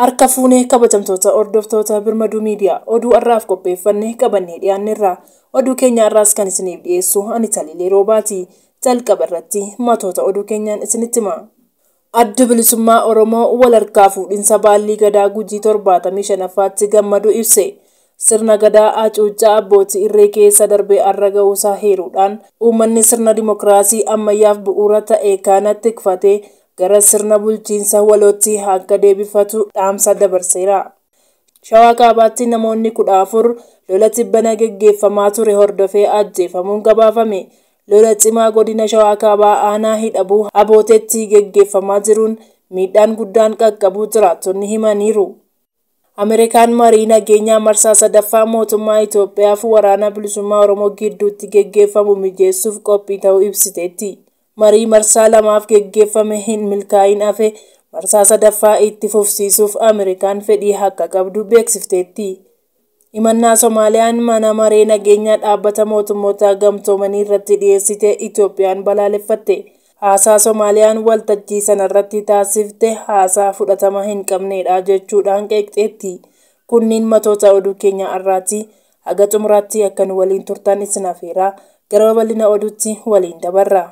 Harka fuunee kabajamtoota hordoftoota Birmaduu Miidiyaa oduu har'aaf qopheeffanne qabannee dhiyaanneerra. Oduu keenya har'aas kan isiniif dhiyeessu ani Taliilee Roobaati. Jalqaba irratti matoota oduu keenyaan isinitti hima. Adda bilisummaa Oromoo wal harkaa fuudhinsa baallii gadaa Gujii 75ffaatti gammadu ibse. Sirna gadaa hacuuccaa abbootii irree keessa darbee har'a ga'uusaa heeruudhaan uummanni sirna dimokiraasii ammayyaaf bu'uura ta'e kana tikfatee gara sirna bulchiinsa walootti akka deebifatu dhaamsa dabarseera. Shawaa Kaabaatti namoonni 14 lola tibbana geggeeffamaa ture hordofee ajjeefamuun gabaafame. Lola cimaa godina Shawaa Kaabaa aanaa Hidhabuu Abootetti geggeeffamaa jiruun miidhaan guddaan qaqqabuu jiraattonni himaniiru. Ameerikaan marii nageenyaa marsaa sadaffaa mootummaa Itoophiyaa fi waraana bilisummaa Oromoo gidduutti geggeeffamu mijeessuuf qophii ta'uu ibsiteetti. Marii marsaa lamaaf geggeeffame hin milkaa'in hafe marsaa sadaffaa itti fufsiisuuf Ameerikaan fedhii akka qabdu beeksifteetti. Himannaa Somaaliyaan mana maree nageenyaa dhaabbata mootummoota gamtoomanii irratti dhiyeessite Itoophiyaan balaaleffatte. Haasaa Somaaliyaan waltajjii sanarratti taasifte haasaa fudhatama hin qabnedha jechuudhaan qeeqxeetti. Kunniin matoota oduu keenya har'aati. Haga xumuraatti akka nu waliin turtan isin afeera. Gara babal'ina oduutti waliin dabarra.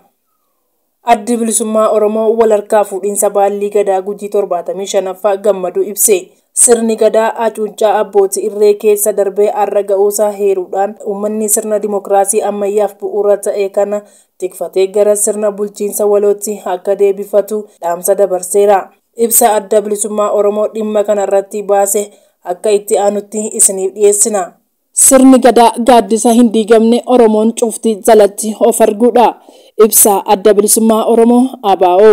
Addi bilisummaa Oromoo wal harkaa fuudhinsa baallii gadaa Gujii 75ffaa gammaduu ibse. Sirni gadaa hacuuccaa abbootii irree keessa darbee har'a ga'uusaa heeruudhaan uummanni sirna dimokiraasii ammayyaaf bu'uura ta'e kana tikfatee gara sirna bulchiinsa walootti akka deebifatu dhaamsa dabarseera. Ibsa adda bilisummaa Oromoo dhimma kanarratti baase akka itti aanutti isiniif dhiyeessina. Sirni gadaa gaaddisa hin diigamne Oromoon cufti jalatti of arguudha. Ibsa adda bilisummaa Oromoo ABO.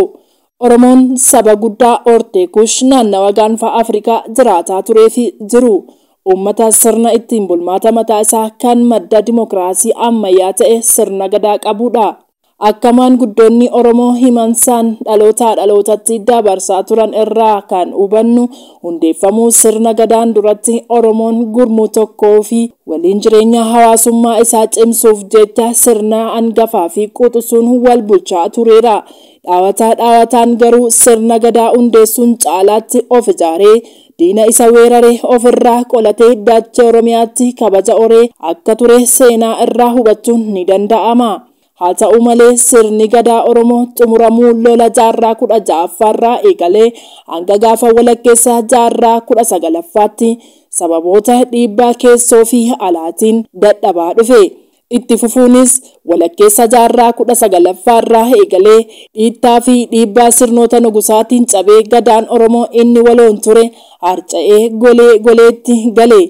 Oromoon saba guddaa hortee Kush naannawa gaanfa Afrikaa jiraataa turee fi jiru. Uummata sirna ittiin bulmaata mataa isaa kan madda dimokiraasii ammayyaa ta'e sirna gadaa qabudha. Akka maanguddoonni Oromoo himansaan dhalootaa dhalootatti dabarsaa turan irraa kan hubannu hundeeffamuu sirna gadaan duratti Oromoon gurmuu tokkoo fi waliin jireenya hawaasummaa isaa cimsuuf jecha sirna hangafaa fi quxisuun wal bulchaa tureera. Dhaawataa dhaawataan garuu sirna gadaa hundeessuun caalaatti of ijaaree diina isa weerare ofirraa qolatee dachee Oromiyaatti kabaja horee akka ture seenaa irraa hubachuun ni danda'ama. Haa ta'u malee sirni gadaa Oromoo xumuramuu lola jaarraa 16ffaarraa eegalee hanga gaafa walakkeessa jaarraa 19ffaatti sababoota dhiibbaa keessoo fi alaatiin dadhabaa dhufe. Itti fufuunis walakkeessa jaarraa 19ffaarraa eegalee dhiittaa fi dhiibbaa sirnoota nugusaatiin cabee gadaan Oromoo inni waloon ture harca'ee golee goleetti gale.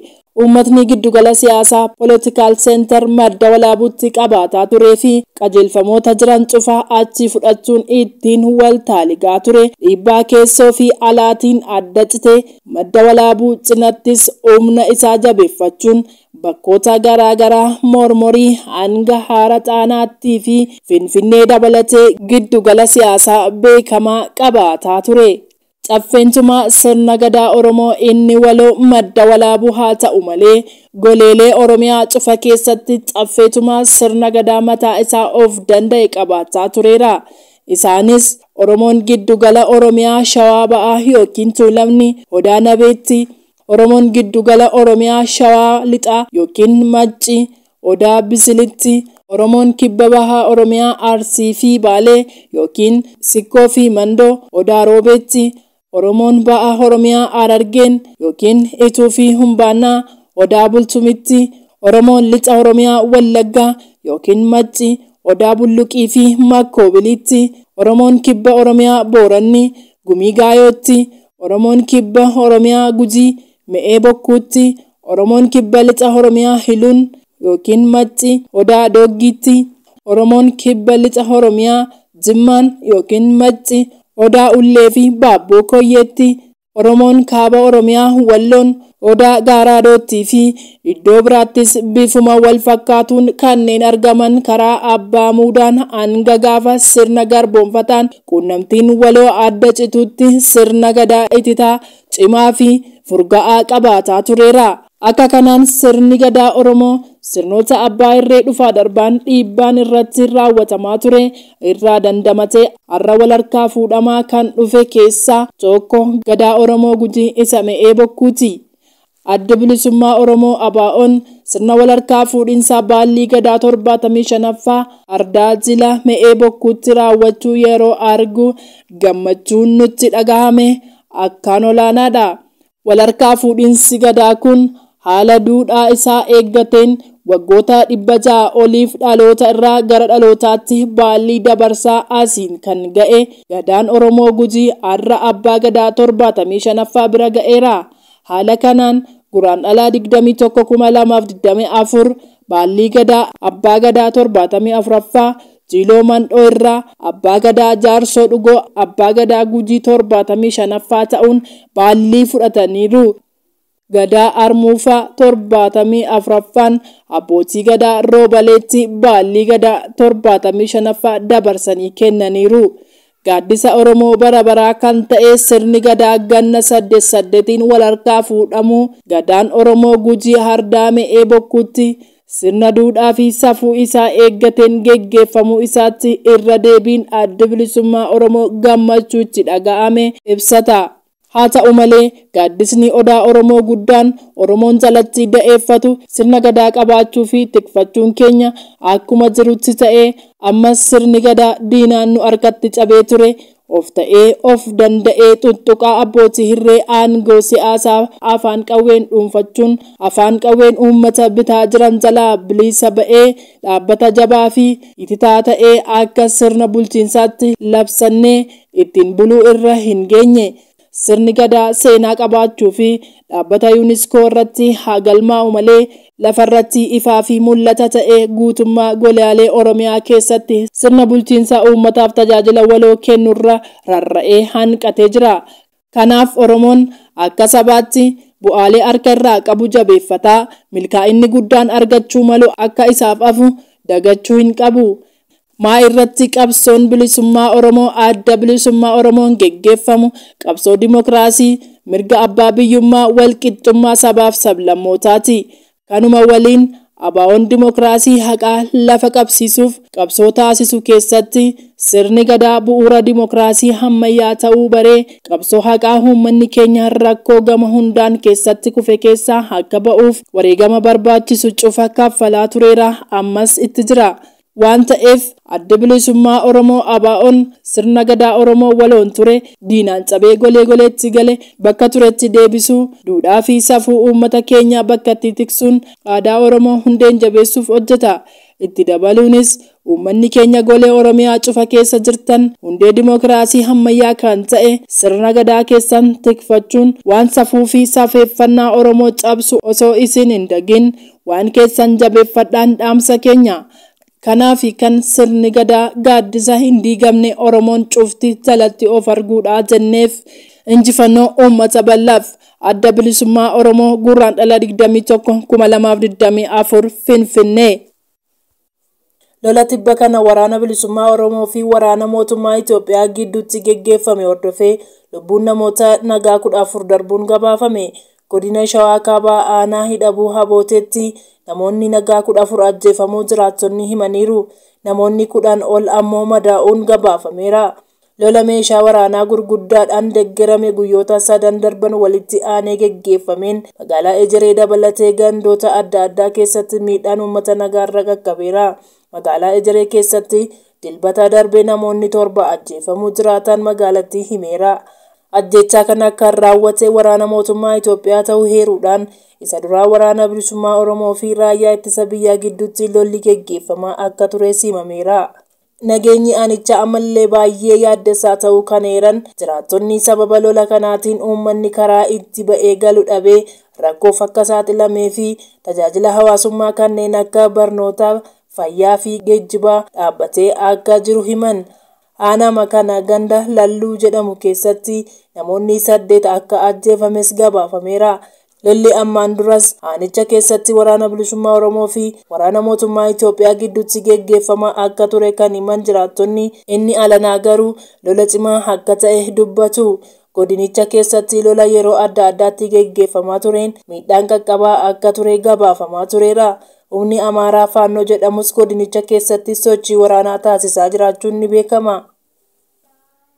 Uummatni giddugala siyaasaa political center madda walaabuutti qabaataa turee fi qajeelfamoota jiran cufaa achi fudhachuun ittiin wal taaligaa ture dhiibbaa keessoo fi alaatiin adda citee madda walaabuu cinattis humna isaa jabeeffachuun bakkoota garaagaraa mormorii hanga Haara Xaanaattii fi Finfinnee dabalatee giddugala siyaasaa beekamaa qabaataa ture. Caffeentumaa sirna gadaa Oromoo inni waloo madda walaabuu haa ta'u malee goleelee Oromiyaa cufa keessatti caffeetumaa sirna gadaa mataa isaa of danda'e qabaachaa tureera. Isaanis Oromoon giddugala Oromiyaa Shawaa Ba'aa yookiin Tuulamni Odaa Nabeetti, Oromoon giddugala Oromiyaa Shawaa Lixaa yookiin Macci Odaa Bisilitti, Oromoon kibba bahaa Oromiyaa Arsii fi Baalee yookiin Sikkoo fi Mandoo Odaa Roobeetti, Oromoon ba'a Oromiyaa Harargeen yookiin Ituu fi Humbaannaa Odaa Bultumitti, Oromoon lixa Oromiyaa Wallaggaa yookiin Macci Odaa Bulluqii fi Makkoobilitti, Oromoon kibba Oromiyaa Booranni Gumii Gaayootti, Oromoon kibba Oromiyaa Gujii Me'ee Bokkuutti, Oromoon kibba lixa Oromiyaa Hiluun yookiin Macci Odaa Dooggiitti, Oromoon kibba lixa Oromiyaa Jimmaan yookiin Macci Odaa Ullee fi Baabboo Koyyeetti, Oromoon kaaba Oromiyaa Walloon Odaa Gaaraadoottii fi iddoo biraattis bifuma wal fakkaatuun kanneen argaman karaa abbaa muudaan hanga gaafa sirna garboonfataan quunnamtiin waloo adda cituutti sirna gadaa ititaa cimaa fi furga'aa qabaataa tureera. Akka kanaan sirni gadaa Oromoo sirnoota abbaa irree dhufaa darbaan dhiibbaan irratti raawwatamaa ture irraa dandamatee har'a walharkaa fuudhamaa kan dhufe keessaa tokko gadaa Oromoo Gujii isa Me'ee Bokkuuti. Adda bilisummaa Oromoo ABO'n sirna walharkaa fuudhinsaa baallii gadaa 75ffaa ardaa jila Me'ee Bokkuutti raawwachuu yeroo argu gammachuun nutti dhagahame akkaan olaanaadha. Walharkaa fuudhinsi gadaa kun haala duudhaa isaa eeggateen waggoota 600 oliif dhaloota irraa gara dhalootaatti baallii dabarsaa asiin kan ga'e gadaan Oromoo Gujii har'a abbaa gadaa 75ffaa bira ga'eera. Haala kanaan Guraandhala 21,2024 baallii gadaa abbaa gadaa 74ffaa Jiloo Mandhoo irraa abbaa gadaa Jaarsoo Dhugoo abbaa gadaa Gujii 75ffaa ta'uun baallii fudhataniiru. Gadaa Armuufaa 74ffaan abbootii gadaa Roobaleetti baallii gadaa 75ffaa dabarsanii kennaniiru. Gaaddisa Oromoo bara baraa kan ta'e sirni gadaa ganna 8-8 walharkaa fuudhamu gadaan Oromoo Gujii Ardaa Me'ee Bokkuutti sirna duudhaa fi safuu isaa eeggateen geggeeffamuu isaatti irra deebiin adda bilisummaa Oromoo gammachuu itti dhaga'ame ibsata. Haa ta'u malee gaaddisni odaa Oromoo guddaan Oromoon jalatti da'eeffatu sirna gadaa qabaachuu fi tikfachuun keenya akkuma jirutti ta'ee ammas sirni gadaa diinaan nu harkatti cabee ture of ta'ee of danda'ee tuttuqaa abbootii hirree aangoo siyaasaa afaan qawween dhuunfachuun afaan qawween uummata bitaa jiran jalaa bilisa ba'ee dhaabbata jabaa fi ititaa ta'ee akka sirna bulchiinsaatti labsannee ittiin buluu irra hin geenye. Sirni gadaa seenaa qabaachuu fi dhaabbata UNESCO irratti haa galmaa'u malee lafarratti ifaa fi mul'ata ta'ee guutummaa golaalee Oromiyaa keessatti sirna bulchiinsaa uummataaf tajaajila waloo kennurra rarra'ee hanqatee jira. Kanaaf Oromoon akka sabaatti bu'aalee harka irraa qabu jabeeffataa milkaa'inni guddaan argachuu malu akka isaaf hafu dagachuu hin qabu. Maa irratti qabsoon bilisummaa Oromoo adda bilisummaa Oromoon geggeeffamu qabsoo dimokiraasii mirga abbaa biyyummaa walqixxummaa sabaaf sablammootaati. Kanuma waliin ABO'n dimokiraasii haqaa lafa qabsiisuuf qabsoo taasisu keessatti sirni gadaa bu'uura dimokiraasii ammayyaa ta'uu baree qabsoo haqaa uummanni keenya rakkoo gama hundaan keessatti kufe keessaa akka ba'uuf wareegama barbaachisu cufa kaffalaa tureera ammas itti jira. Waan ta'eef adda bilisummaa Oromoo ABO'n sirna gadaa Oromoo waloon ture diinaan cabee golee goleetti gale bakka turetti deebisuu duudhaa fi safuu uummata keenyaa bakkatti tiksuun aadaa Oromoo hundeen jabeessuuf hojjeta. Itti dabaluunis uummanni keenya golee Oromiyaa cufa keessa jirtan hundee dimokiraasii ammayyaa kan ta'e sirna gadaa keessan tikfachuun waan safuu fi safeeffannaa Oromoo cabsu osoo isin hin dagin waan keessan jabeeffadhaan dhaamsa keenya. Kanaaf kan sirni gadaa gaaddisa hin diigamne Oromoon cufti jalatti of arguudhaa jenneef injifannoo uummata bal'aaf adda bilisummaa Oromoo Guraandhala 21 2024 Finfinnee. Lola tibba kana waraana bilisummaa Oromoo fi waraana mootummaa Itoophiyaa gidduutti geggeeffame hordofee lubbuun namoota nagaa 14 darbuun gabaafame. Godina Shawaa Kaabaa aanaa Hidhabuu Habooteetti namoonni nagaa 14 ajjeefamuu jiraattonni himaniiru. Namoonni 10 ol ammoo madaa'uun gabaafameera. Lola meeshaa waraanaa gurguddaadhaan deeggarame guyyoota sadan darban walitti aanee geggeeffameen magaalaa Ejeree dabalatee gandoota adda addaa keessatti miidhaan uummata nagaarra qaqqabeera. Magaalaa Ejeree keessatti dilbata darbee namoonni 7 ajjeefamuu jiraatan magaalattii himeera. Ajjechaa kana kan raawwate waraana mootummaa Itoophiyaa ta'uu heeruudhaan isa duraa waraana bilisummaa Oromoo fi raayyaa ittisa biyyaa gidduutti lolli geggeeffamaa akka ture simameera. Nageenyi aanichaa ammallee baay'ee yaaddessaa ta'uu kan eeran jiraattonni sababa lola kanaatiin uummanni karaa itti ba'ee galu dhabee rakkoof akka saaxilamee fi tajaajila hawaasummaa kanneen akka barnootaa, fayyaa fi geejjibaa dhaabbatee akka jiru himan. Aanaa kana ganda Lalluu jedhamu keessatti namoonni 8 akka ajjeefames gabaafameera. Lolli ammaan duras aanicha keessatti waraana bilisummaa Oromoo fi waraana mootummaa Itoophiyaa gidduutti geggeeffamaa akka ture kan himan jiraattonni inni alanaa garuu lola cimaa akka ta'e dubbatu. Godinicha keessatti lola yeroo adda addaatti geggeeffamaa tureen miidhaan qaqqabaa akka ture gabaafamaa tureera. Humni Amaaraa Faannoo jedhamus godinicha keessatti sochii waraanaa taasisaa jiraachuun ni beekama.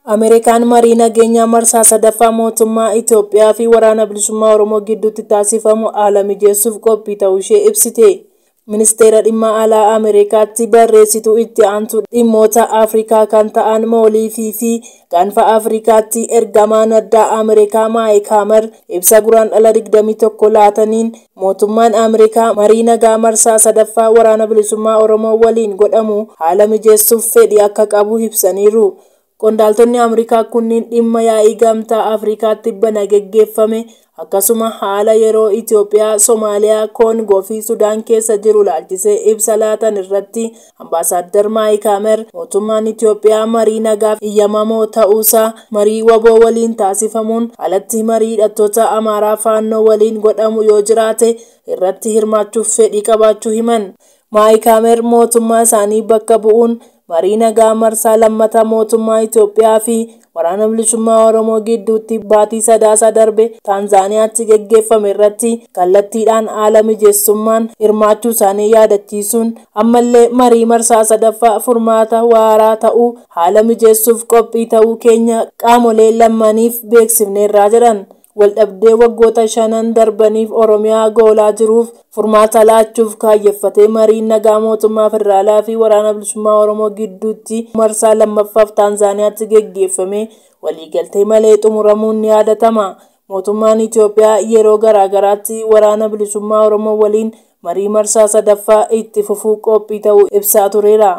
Ameerikaan marii nageenyaa marsaa sadaffaa mootummaa Itoophiyaa fi waraana bilisummaa Oromoo gidduutti taasifamu haala mijeessuuf qophii ta'uu ishee ibsite. Ministeera dhimma alaa Ameerikaatti barreessituu itti aantu dhimmoota Afrikaa kan ta'an Mooliifii fi gaanfa Afrikaatti ergamaan addaa Ameerikaa Maayik Hamer ibsa Guraandhala 21 laataniin mootummaan Ameerikaa marii nagaa marsaa sadaffaa waraana bilisummaa Oromoo waliin godhamu haala mijeessuuf fedhii akka qabu ibsaniiru. Qondaaltonni Ameerikaa kunniin dhimma yaa'ii gamtaa Afrikaatti bana geggeeffame akkasuma haala yeroo Itoophiyaa, Somaaliyaa, Koongoo fi Sudaan keessa jiru laalchisee ibsa laatan irratti Ambaasaaddar Maayik Hamer mootummaan Itoophiyaa marii nagaaf iyyamamoo ta'uusaa marii WBO waliin taasifamuun alatti marii hidhattoota Amaaraa Faannoo waliin godhamu yoo jiraate irratti hirmaachuuf fedhii qabaachuu himan. Maayik Hamer mootummaa isaanii bakka bu'uun marii nagaa marsaa lammataa mootummaa Itoophiyaa fi waraana bilisummaa Oromoo gidduutti baatii Sadaasaa darbe Taanzaaniyaatti geggeeffame irratti kallattiidhaan haala mijeessummaan hirmaachuu isaanii yaadachiisuun ammallee marii marsaa sadaffaa furmaata waaraa ta'uu haala mijeessuuf qophii ta'uu keenya qaamolee lamaniif beeksifneerraa jedhan. Waldhabdee waggoota shanan darbaniif Oromiyaa goolaa jiruuf furmaata laachuuf kaayyeffatee mariin nagaa mootummaa federaalaa fi waraana bilisummaa Oromoo gidduutti marsaa lammaffaaf Taanzaaniyaatti geggeeffame waliigaltee malee xumuramuun ni yaadatama. Mootummaan Itoophiyaa yeroo garaagaraatti waraana bilisummaa Oromoo waliin marii marsaa sadaffaa itti fufuu qophii ta'uu ibsaa tureera.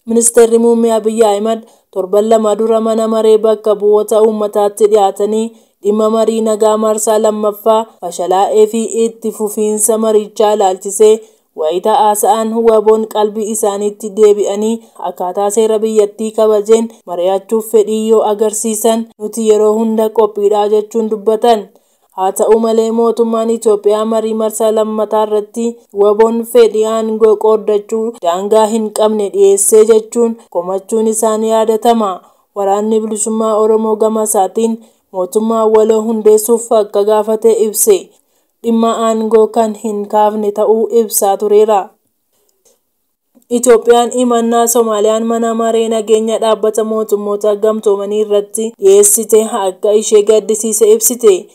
Ministeerri Muummee Abiyyi Ahimad torban lama dura mana maree bakka bu'oota uummataatti dhiyaatanii dhimma marii nagaa marsaa lammaffaa fashalaa'ee fi itti fufiinsa marichaa ilaalchisee wayita haasa'an WBOn qalbii isaaniitti deebi'anii akkaataa seera biyyattii kabajeen mari'achuuf fedhii yoo agarsiisan nuti yeroo hunda qophiidha jechuun dubbatan. Haa ta'u malee mootummaan Itoophiyaa marii marsaa lammataa irratti WBOn fedhii aangoo qooddachuu daangaa hin qabne dhiyeessee jechuun komachuun isaanii yaadatama. Waraanni bilisummaa Oromoo gama isaatiin mootummaa waloo hundeessuuf akka gaafate ibse. Dhimma aangoo kan hin kaafne ta'uu ibsaa tureera. Itoophiyaan himannaa Somaaliyaan mana maree nageenya dhaabbata mootummoota gamtoomanii irratti dhiyeessite akka ishee gaddisiise ibsite.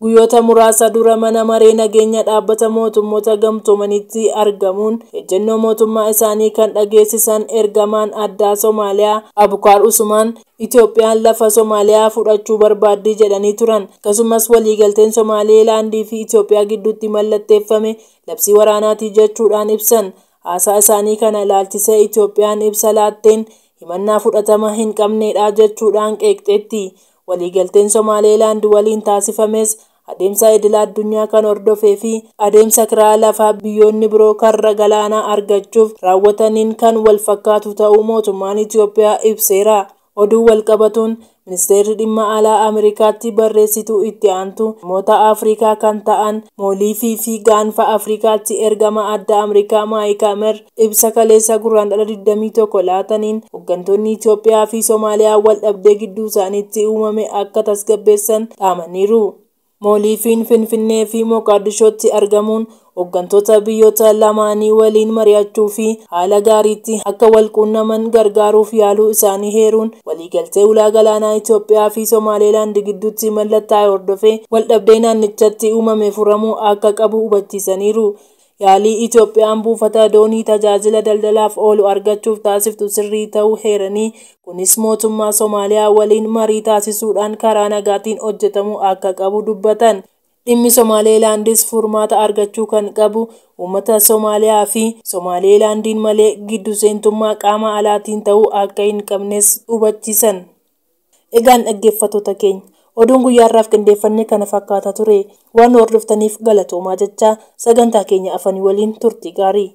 Guyyoota muraasa dura mana maree nageenya dhaabbata mootummoota gamtoomaniitti argamuun ejjennoo mootummaa isaanii kan dhageessisan ergamaan addaa Somaaliyaa Abukaar Usmaan Itoophiyaan lafa Somaaliyaa fudhachuu barbaaddi jedhanii turan. Akkasumas waliigalteen Somaalilaandii fi Itoophiyaa gidduutti mallatteeffame labsii waraanaatii jechuudhaan ibsan. Haasaa isaanii kana ilaalchisee Itoophiyaan ibsa laatteen himannaa fudhatama hin qabnedha jechuudhaan qeeqxeetti. Waliigalteen Somaalilaand waliin taasifames adeemsa idila addunyaa kan hordofee fi adeemsa kiraa lafaa biyyoonni biroo karra galaanaa argachuuf raawwataniin kan wal fakkaatu ta'uu mootummaan Itoophiyaa ibseera. Oduu wal qabatuun ministeerri dhimma alaa Ameerikaatti barreessituu itti aantu dhimmoota Afrikaa kan ta'an Mooliifii fi gaanfa Afrikaatti ergama addaa Ameerikaa Maayik Hamer ibsa kaleessa Guraandhala 21 laataniin hooggantoonni Itoophiyaa fi Somaaliyaa wal dhabdee gidduu isaaniitti uumame akka tasgabbeessan dhaamaniiru. Mooliifiin Finfinnee fi Moqaadishootti argamuun hooggantoota biyyoota lamaanii waliin mari'achuu fi haala gaariitti akka wal quunnaman gargaaruuf yaaluu isaanii heeruun waliigaltee ulaa galaanaa Itoophiyaa fi Somaalilaand gidduutti mallattaa'e hordofee waldhabdee naannichatti uumame furamuu akka qabu hubachiisaniiru. Yaalii Itoophiyaan buufata doonii tajaajila daldalaaf oolu argachuuf taasiftu sirrii ta'uu heeranii kunis mootummaa Somaaliyaa waliin marii taasisuudhaan karaa nagaatiin hojjetamuu akka qabu dubbatan. Dhimmi Somaalilaandis furmaata argachuu kan qabu uummata Somaaliyaa fi Somaalilaandiin malee giddu seentummaa qaama alaatiin ta'uu akka hin qabnes hubachiisan. Egaan dhaggeeffattoota keenya oduun guyyaa har'aaf qindeeffanne kana fakkaata ture. Waan hordoftaniif galatoomaa jecha sagantaa keenya afanii waliin turtii gaarii.